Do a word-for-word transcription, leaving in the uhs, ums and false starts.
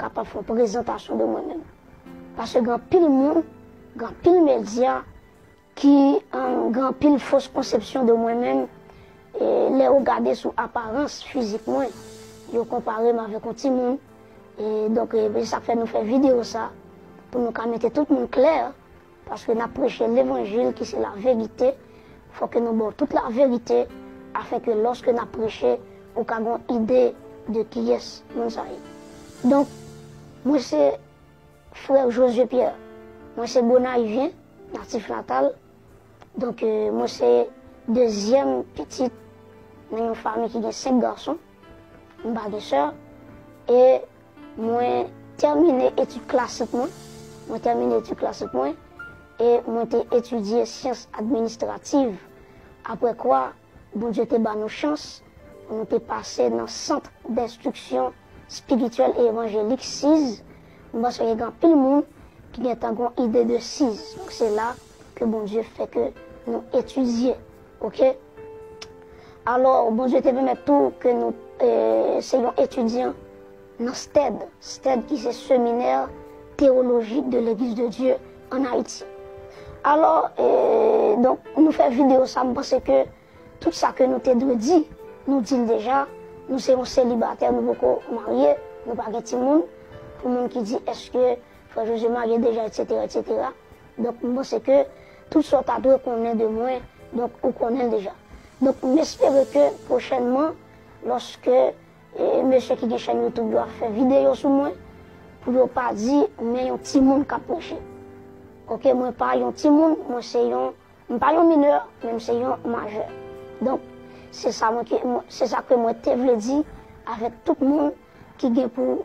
kapab fè yon prezantasyon de mwen menm. Paske gen anpil moun, gen anpil medya ki, um, gen anpil fos konsepsyon de mwen menm. E lè yo gade sou aparans fizik mwen, yo konpare m avèk yon timoun. E donk, e, se sa k fè nou fè videyo sa, pou nou ka mete tout moun klè, paske n ap preche levanjil ki se laverite. Fò ke nou ba w tout laverite, afin ke lòske n ap preche, ou ka gen yon ide de kiyès moun sa ye. Donk, mwen se frè Josué Pierre. Mwen se Gonayivyen, natif natal. Donk, e, mwen se dezyèm pitit nan yon fanmi ki gen senk gason. M pa gen sè. E mwen tèmine etid klasik mwen. Mwen tèmine etid klasik mwen. E mwen te etidye syans administrativ. Apre kwa, Bondye te ba nou chans pou nou te pase nan Sant d'Enstriksyon Espirityèl e Evanjelik, siz. M panse gen anpil moun ki gentan gen yon ide de siz. Donk, se la ke Bondye fè ke nou etidye. Oke? Alò, Bondye te pèmèt tou ke nou, e, se yon etidyan nan stèd, stèd ki se Séminaire Théologique de l'Église de Dieu en Haïti. Alò, e, donk, nou fè videyo sa, m panse ke tout sa ke nou te dwe di, nou di l deja. Nou se yon selibatè, nou poko marye, nou pa gen timoun. Pou moun ki di, èske frè Josué marye deja, etsetera, etsetera. Donk, m panse ke tout sa w ta dwe konnen de mwen, donk, ou konnen l deja. Donk, m espere ke pwochènman, lòske, e, mesye ki gen chèn YouTube yo ap fè videyo sou mwen, pou yo pa di, men yon timoun k ap preche. Oke, mwen pa yon timoun, mwen se yon, m pa yon minè, men m se yon majè. Donk, se sa mwen ke, mwen, se sa ke mwen te vle di avèk tout moun ki gen pou